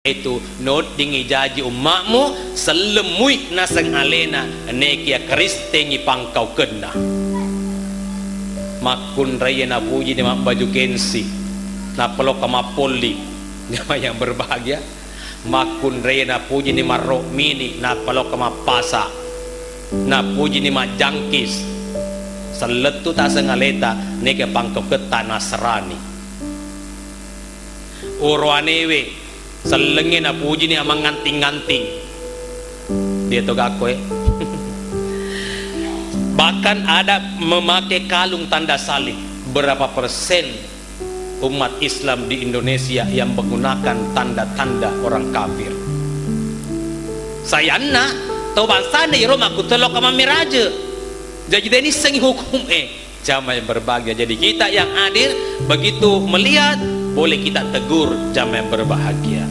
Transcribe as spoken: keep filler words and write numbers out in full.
Itu noddingi jaji umma'mu, sellemmui naseng alena, nekia Kristengi pangkaukenna. Makkunraie napujini mabbaju kensi, nappa lokka mappolli. Jamaah yang berbahagia, makkunraie napujini marro mini, nappa lokka mappasa, napujini majjangkis. Sellettu taseng aleta, neke pangkauketta Nasrani. Oroanewe sellengnge napujini amangnganting-nganting. Dia to gakko, eh. Bahkan ada memakai kalung tanda salib. Berapa persen umat Islam di Indonesia yang menggunakan tanda-tanda orang kafir? Sayanna, tau bangsana iro makkutelo ka mammeraje. Jaji denissengi hukum, eh. Jamaah yang berbahagia. Jadi kita yang hadir begitu melihat, boleh kita tegur jamaah yang berbahagia.